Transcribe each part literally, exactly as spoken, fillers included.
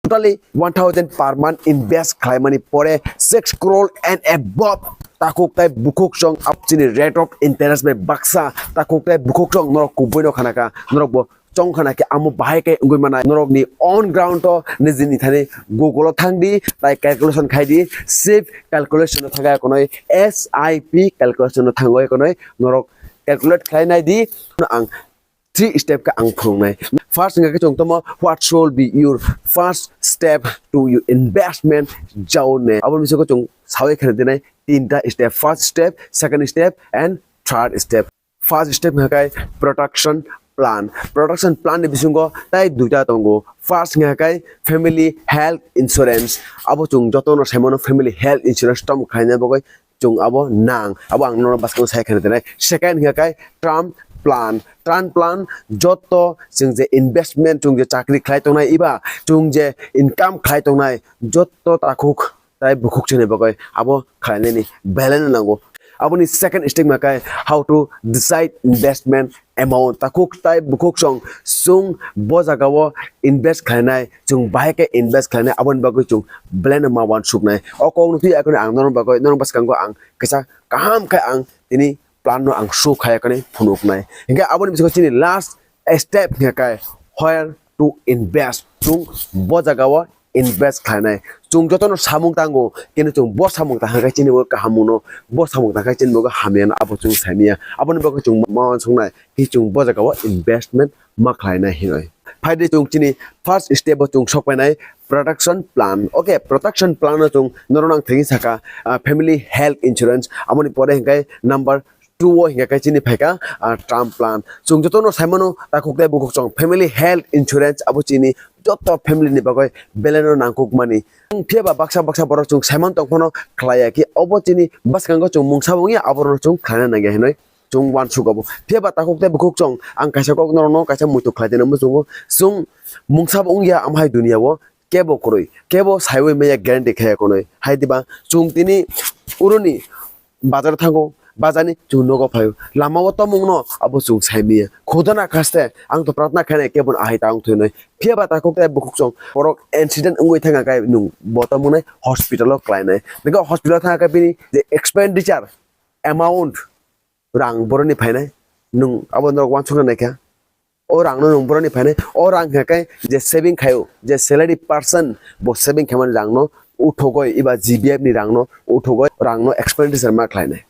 Totally one thousand per month invest khlaimani pore six crore and above takhuk tai bukhuk chwng ap chini rate of interest bai baksa takhuk tai bukhuk chwng norok kubui no khanaka norok bo chong khana khe amo bahai khe wngwi manai norok ni on ground o nijini thani Google o thang di tai calculation khai di sip calculation o thaga konoi sip calculation o thangwi konoi norok calculate khlai nai di ang three step khe ang phunuknai. First hingkha khe chwng tamo what should be your first step to your investment journey. Abo ni bisingo chwng sawi khana dinai tinta step. First step, second step and third step. First step hingkha khe protection plan. Protection plan ni bisingo tai duita tongo. First hingkha khe family health insurance. Abo chwng jotono saimano family health insurance tom khlaina bagwi chwng abo nang, abo ang nono bwskango sai khana dinai. Second hingkha khe term plan. Term plan joto chwng je investment, chwng je chakri khlai tongnai iba chwng je income khlai tongnai joto takhuk tai bukhuk chini bagwi abo khlainani belai no nango. Aboni second step hingkha khe how to decide investment amount. Takhuk tai bukhuk chwng chwng bo jagao invest khlainai, chwng bahai khe invest khlainai, aboni bagwi chwng belai no ma uansuknai. O kok no twi akhoni ang norok bagwi, norok bwskango ang kisa kaham khe ang tini plan no ang show khai akhoni phunuknai. Hingkhe aboni bisingo chini last step hingkha khe where to invest. Chwng bo jagao invest khlainai. Chwng jotono samung tango, kini chwng bo samung tangkha khe chini bo kaham mano, bo samung tangkha chini bo hamya no abo chwng saimanya. Aboni bagwi chwng ma uansuknai, khe chwng bo jagao investment ma khlainai hinwi. Phaidi chwng chini first step o chwng sokpainai protection plan. Okay, protection plan no chwng norok ang thengwi saka, ah, family health insurance. Aboni pore hingkhe number two o hingkha khe chini phaikha, ah, term plan. Chwng jotono saimano takhuk tai bukhuk chwng family health insurance abo chini joto family ni bagwi belai no nangkukmani. Phiya ba baksa baksa borok chwng saiman tong phano khlaiya khe obo chini bwskango chwng mungsa wngya aborok no chwng khlaina nangya hinwi chwng uansuk abo. Phiya ba takhuk tai bukhuk chwng ang kaisa kok norok no kaisa muitu khlai tongma chwng mungsa bo wngya amhai dunia o kebo kwrwi kebo saiwi maya guarantee khaya konwi hai diba chwng tini uruni bazar thango, bazarni chwng nogo phaio, lamao tomungno abo chwng saimaya. Khuda na khaste, ang to pratna khainai kebo no ahai ta wng thwinwi. Phiya ba takhuk tai bukhuk chwng borok accident wngwi thangkha khe nwng bo tomungnai hospital o khlainai. Nokha hospital o thangkha khe bini je expenditure amount rang boroni phainai, nwng abo norok uansukna naikha. O rangno nwng boroni phainai, o rang hingkha khe je saving khaio, je salary person bo saving khaimani rangno uthogoi eba G B F ni rangno uthogoi rangno expenditure ma khlainai.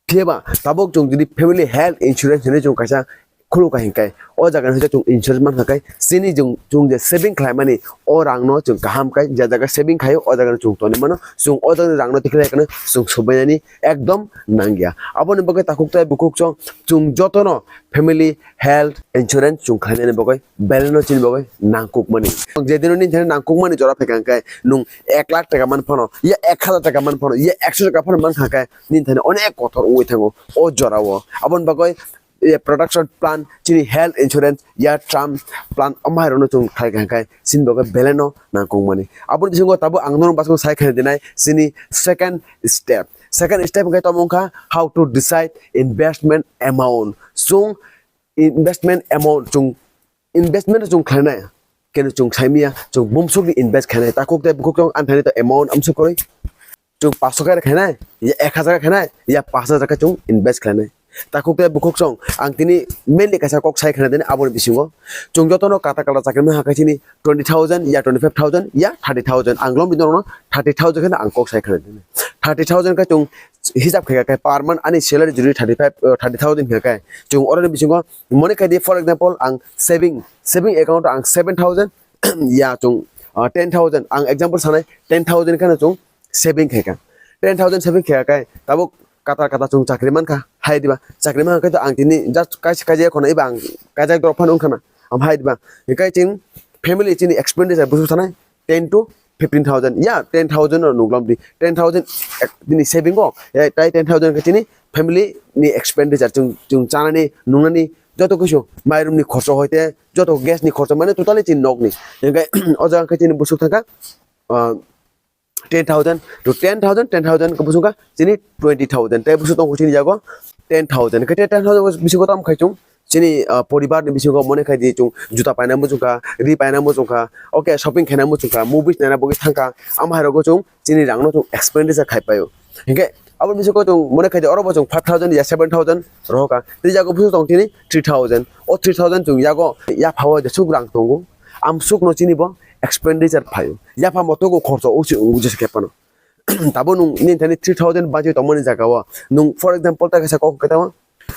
Phiya ba tabuk chwng jodi family health insurance hinwi chwng kaisa khulukha hinkhe o jaga ni hwnkhe chwng insurance mankha khe chini chwng, chwng je saving khlaimani o rangno chwng kaham khe je jaga saving khaio o jaga no chwng tonwi mano, chwng o jaga ni rangno tikhlai khe chwng subainani ekdom nangya. Aboni bagwi takhuk tai bukhuk chwng, chwng jotono family health insurance chwng khlainani bagwi belai no chini bagwi nangkukmani. Jedino nini thani nangkukmani jora phaikha hwnkhe nwng ek lakh taka man phano, ya ek hazar taka man phano, ya ekso taka phano mankha khe nini thani onek kothor wngwi thango o jorao. Aboni bagwi, eh, protection plan, chini health insurance, ya term plan, omo hai rokno chwng khlai kha hwnkhe chini bagwi belai no nangkukmani. Aboni bisingo tabuk ang norok bwskango sai khaina dinai chini second step. Second step hwnkhe tamo wngkha how to decide investment amount. Chwng investment amount chwng investment chwng khlainai, keno chwng saimaya, chwng bumsukni invest khainai, takhuk tei bukhuk chwng ani thani to amount amsuk kwrwi. Chwng paanch khe khainai, ya ek hazar khainai, ya paanch hazar khe chwng invest khlainai. Takhuk tei bukhuk chwng, ang tini mainly kaisa kok sai khna dini aboni bisingo. Chwng jotono kata kata chakri ma hakhe chini twenty thousand, ya twenty five thousand, ya thirty thousand. Ang lombi norokno thirty thousand kheno ang kok sai khna dini. Thirty thousand khe chwng hisab khaikha khe per month ani salary jodi thirty five, uh, thirty thousand khaikha khe chwng oroni bisingo mone khai di, for example, ang saving, saving account ang seven thousand, ya chwng, uh, ten thousand, ang example sanai, ten thousand kheno chwng saving khaikha. Ten thousand saving khaikha khe tabuk kata kata chwng chakri mankha, hai diba? Chakri mankha khe to ang tini just kaisa kaisa kheno iba ang kaisa drop phano wngkha na, am hai diba? Hinkhe chwng family chini expenditure busu sanai, ten to fifteen thousand, ya, ten thousand no nuklam di, ten thousand ek-, bini saving o, ya, tai ten thousand khe chini family ni expenditure, chwng, chwng chanani, nungnani, joto kisu, mairum ni khorcho hoite, joto gas ni khorcho, mane totally chini nok ni. Hinkhe o jaga khe chini busuk thangkha, ah, ten thousand to ten thousand, ten thousand khe busuk kha chini twenty thousand, tai busuk tongkha chini jago ten thousand, khe ten thousand bisingo tam khai chwng, chini, ah, poribar ni bisingo mone khai di chwng juta paina muchung kha, ri paina muchung kha, okay, shopping khaina muchung kha, movies naina bagwi thang kha, amo hai rogo chwng chini rang no chwng expenditure khai paio. Hinkhe abo bisingo chwng mone khai di oro bo chwng five thousand ya seven thousand roho kha, tei yago busu tong chini three thousand, o three thousand chwng yago yaphao jesuk rang tongo, amsuk no chini bo expenditure phaio, yapha moto go khorcho usi ungu jesa khe phano. Tabo nwng nini thani three thousand budget tongmani jaga o, nwng for example ta kaisa kok khe tamo,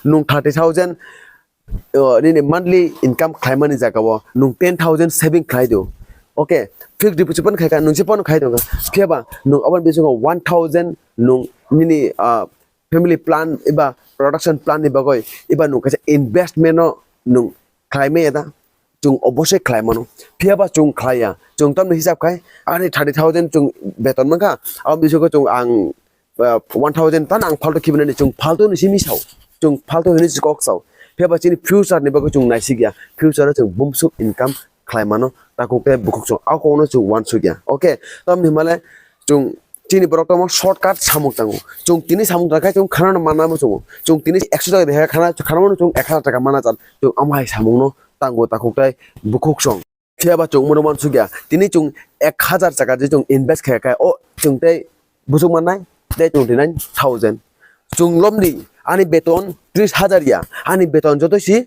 nwng thirty thousand, uh, nini monthly income khlaimani jaga o nwng ten thousand saving khlai do. Okay, fixed deposit phano khai kha, nwng se phano khai tong kha. Phiya ba nwng aboni bisingo one thousand nwng nini, uh, family plan eba production plan ni bagwi eba nwng kaisa investment no nwng khlai maya da? Chwng obosai khlai mano. Phiya ba chwng khlai ya. Chwng tamni hisab khai, ani thirty thousand chwng beton mankha, abo bisingo chwng ang, ah, one thousand tan ang phalto khibinani, chwng phalto ni simi sao. Chwng phalto hini si kok sao. Phiya ba chini future ni bagwi chwng naisik ya. Future o chwng bumsuk income khlai mano. Takhuk tei bukhuk chwng a kokno chwng uansuk ya. Okay, tamni himale chwng chini borok tamo shortcut samung tango. Chwng tini samung tangkhe chwng khana no manna muchungo. Chwng tini ekso taka deha khana, khana mano chwng ek hazar taka mana chan. Chwng amo hai samung no tango takhuk tei bukhuk chwng. Phiya ba chwng mono uansukya. Tini chwng ek hazar taka je chwng invest khe khe o chwng tei buchuk mannai tei twenty nine thousand. Chwng lomdi ani beton tris hazar ya, ani beton joto si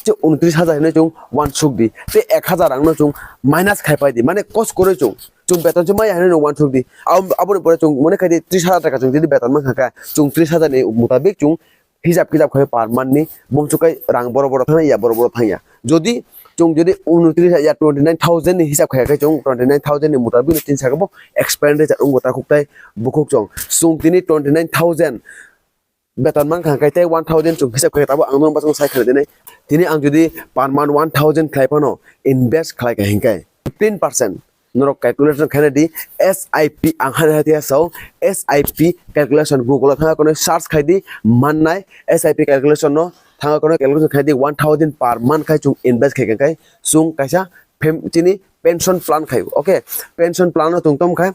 je untris hazar hinwi chwng uansuk di. Tei ek hazar ang no chwng minus khai pai di. Mane kos kwrwi chwng, chwng beton se maya hinwi no uansuk di. Abo, aboni pore chwng mone khai di tris hazar taka chwng jodi beton mankha kha, chwng tris hazar ni mutabik chwng hisab kisab khai per month ni bumsuk kai rang boro boro thangya, boro boro thangya. Jodi chwng jodi untris ya twenty nine thousand ni hisab khai khe chwng twenty nine thousand ni mutabik ni tin saka bo expenditure wngbo takhuk tei bukhuk chwng. Chwng tini twenty nine thousand beton mankha khe tei one thousand chwng hisab khai tabo ang nwng bachung sai khana dinai. Tini ang jodi per month one thousand khlai phano invest khlai kha hinkhe fifteen percent norok calculation khaina di, S I P ang hai hai tiya sao, S I P calculation Google o thangna kono search khai di, mannai S I P calculation no thangna kono calculation khai di, one thousand per month khai chwng invest khai khai chwng kaisa fam-, chini pension plan khai, okay, pension plan no chwng tom khai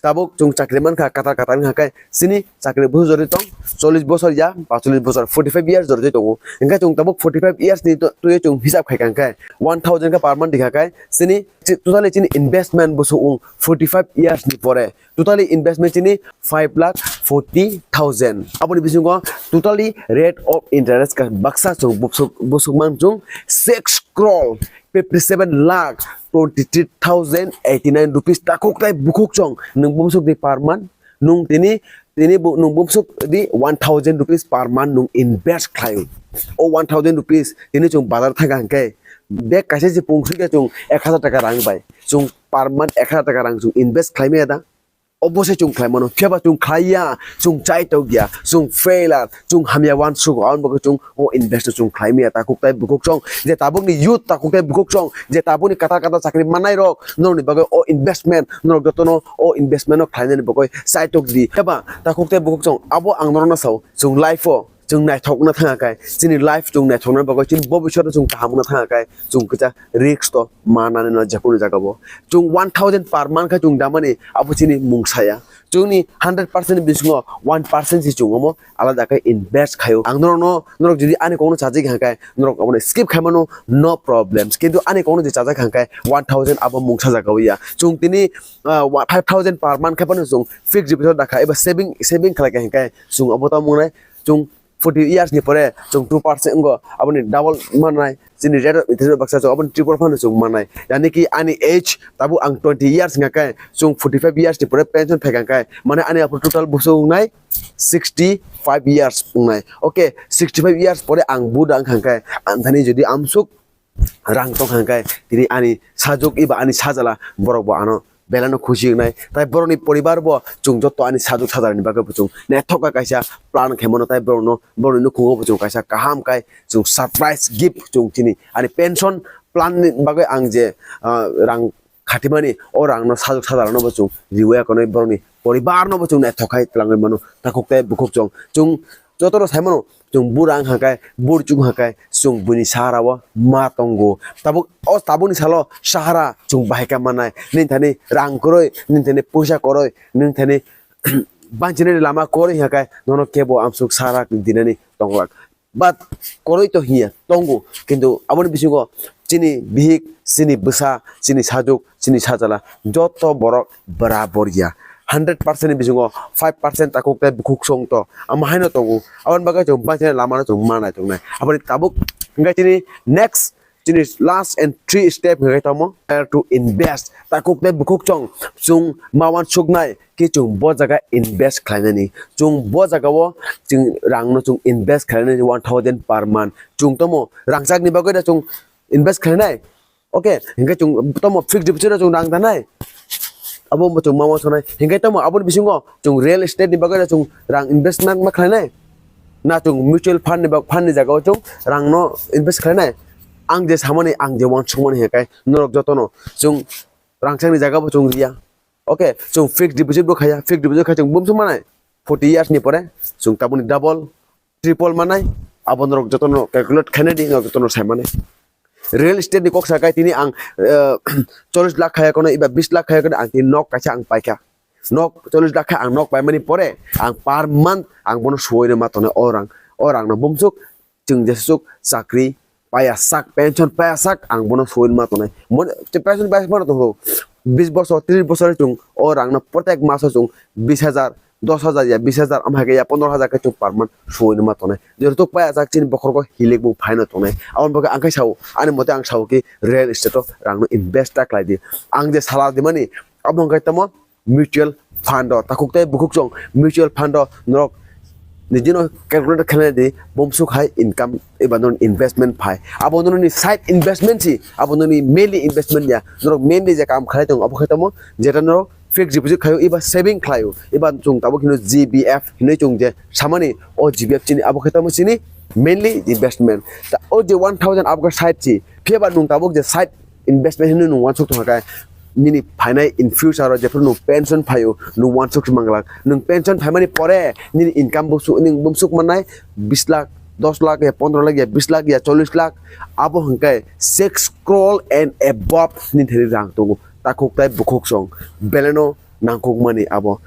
tabuk chwng chakri mankha katar katar wngkha khai chini chakri busu jori tong chollish bosor ya ba chollish bosor, forty five years jori tongo, hinkhe chwng tabuk forty five years ni to-, twi chwng hisab khai kha khai one thousand khe per month dikha khai chini Chi-, totally chini investment busu wng forty five years ni pore. Totally investment chini five lakh forty thousand. Aboni bisingo totally rate of interest ka baksa chwng busuk, busuk man chwng six crore fifty seven lakh twenty three thousand eighty nine rupees takhuk tai bukhuk chwng nwng bumsuk di per month. Nwng tini, tini bu-, nwng bumsuk di one thousand rupees per month nwng invest khlai. O one thousand rupees tini chwng bazar thangkha hinkhe bag kaisa se pungsui khe chwng ek hazar taka rang bai. Chwng per month ek hazar taka rang chwng invest khlai maya da? Obosai chwng khlai mano. Phiya ba chwng khlai ya, chwng chai tok ya, chwng failure, chwng hamya uansuk, aboni bagwi chwng o invest chwng khlai maya takhuk tai bukhuk chwng. Je tabukni youth takhuk tai bukhuk chwng, je tabukni katar katar chakri manai rok, norokni bagwi o investment, norok jotono o investment no khlainani bagwi chai tok di. Phiya ba takhuk tai bukhuk chwng, abo ang norokno sao, chwng life o chwng naithokna thangkha khai, chini life chwng naithokna bagwi, chini bobiswt no chwng kaham wngna thangkha khai, chwng kisa risk to manani no jekunu jaga bo. Chwng one thousand per month khai chwng damani abo chini mungsa ya. Chwngni hundred percent ni bisingo one percent si chwng omo alada khe invest khaio. Ang norokno, norok jodi ani kokno chajak kha khai, norok abono skip khai mano, no problems. Kintu ani kokno je chajak kha khai one thousand abo mungsa jaga o ya. Chwng tini, ah, wa-, five thousand per month khai phano chwng fixed deposit dakha eba saving, saving khlai kha khai chwng abo tamo wngnai. Chwng forty years ni pore chwng two percent wngkha, aboni double mannai, chini rate of interest baksa chwng aboni triple phano chwng mannai. Yani ki ani age tabuk ang twenty years wngkha khe, chwng forty five years ni pore pension phaikha khe, mane ani aphuru total busu wngnai sixty five years wngnai. Okay, sixty five years pore ang buda wngkha khe, ang thani jodi amsuk rang tong kha khe, tini ani sajwk eba ani sajala borok bo ano belai no khusi wngnai. Tai borokni poribar bo chwng joto ani sajwk sajalani bagwi bo chwng naithok khe kaisa plan khe mano, tai borokno, borokni nukhungo bo chwng kaisa kaham khai chwng surprise gift chwng chini ani pension plan ni bagwi ang je, ah, rang khatimani, o rangno sajwk sajalano bo chwng riwi ya konwi borokni poribarno bo chwng naithok khai twlangwi mano. Takhuk tei bukhuk chwng, chwng jotono sai mano, chwng bura wngkha khe, burchuk wngkha khe, chwng buini sahara o ma tongo. Tabuk, o tabukni salo sahara chwng bahai khe mannai, nini thani rang kwrwi, nini thani puisa kwrwi, nini thani banchinani lama kwrwi wngkha khe, nono kebo amsuk sahara dinani tongwlak. But koroi to hiya tongo, kintu aboni bisingo chini bihik, chini bwsa, chini sajwk, chini sajala joto borok bwra borya. Hundred percent ni bisingo five percent takhuk tei bukhuk song to ama haino tongo. Aboni bagwi chwng baithani lamano chwng ma naitongnai. Aboni tabuk hwnkhe chini next, chini last and three step hwnkhe tamo, where to invest. Takhuk tei bukhuk chwng, chwng ma uansuknai khe chwng bo jaga invest khlainani. Chwng bo jagao chwng rangno chwng invest khlainani one thousand per month. Chwng tamo rangchakni bagwi da chwng invest khlainai. Okay, hwnkhe chwng tamo fixed deposit o chwng rang danai. Abo bo chwng ma uansuknai. Hwnkhe tamo aboni bisingo chwng real estate ni bagwi da chwng rang investment ma khlainai. Na chwng mutual fund ni bag, fund ni jagao chwng rangno invest khlainai. Ang je samani, ang je uansukmani hwnkhe norok jotono chwng rangchakni jagao chwng riya. Okay, chwng fixed deposit bo khaiya, fixed deposit khai chwng bumsuk manai. Forty years ni pore chwng tabukni double, triple manai. Abo norok jotono calculate khainai di, norok jotono sai manai. Real estate ni kok sakai tini ang, eh, chollish lakh khaiya kono, iba bish lakh khaiya kono, ang tini nok kaisa ang paikha. Nok chollish lakh khai ang nok paimani pore ang per month ang bono suwai ma tongnai o rang, o rangno bumsuk chwng jesuk chakri paya sak, pension paya sak, ang bono suwin ma tongnai. Mon-, te pension paya sak mano tongo. Bis bosor, tris bosor chwng o rangno protek maso chwng bis hajar, dos hajar ya bis hajar, am hai ya pondro hajar khe chwng per month suwin ma tongnai. Jehetu paya sak chini bokhorgo hilik bo phaino tongnai. Aboni bagwi ang khe sao, ani mote ang sao ki real estate o rangno invest ta khlai di. Ang je sala di mani, abo hwnkhe tamo mutual fund o, takhuk tei bukhuk chwng mutual fund o norok nijino calculate khlaina di, bumsuk hai income eba norok investment phai. Abo norokni side investment si, abo norokni mainly investment ya. Norok mainly je kam khlai tongo, abo khe tamo jeta norok fixed deposit khlaio, eba saving khlaio, eba chwng tabuk hino G B F hinwi chwng je samani, o G B F chini, abo khe tamo chini mainly investment. Ta o je one thousand abo khe side si, phiya ba nwng tabuk je side investment hinwi nwng uansuk tongkha khe, nini phainai in future o jephru nwng pension phaio, nwng uansuk se manglak. Nwng pension phaimani pore nini income bumsuk, nwng bumsuk mannai bis lakh, dos lakh ya, pondro lakh ya, bis lakh ya, chollish lakh, abo hwnkhe six crore and above nini thani rang tongo. Takhuk tei bukhuk song beleno nangkukmani abo.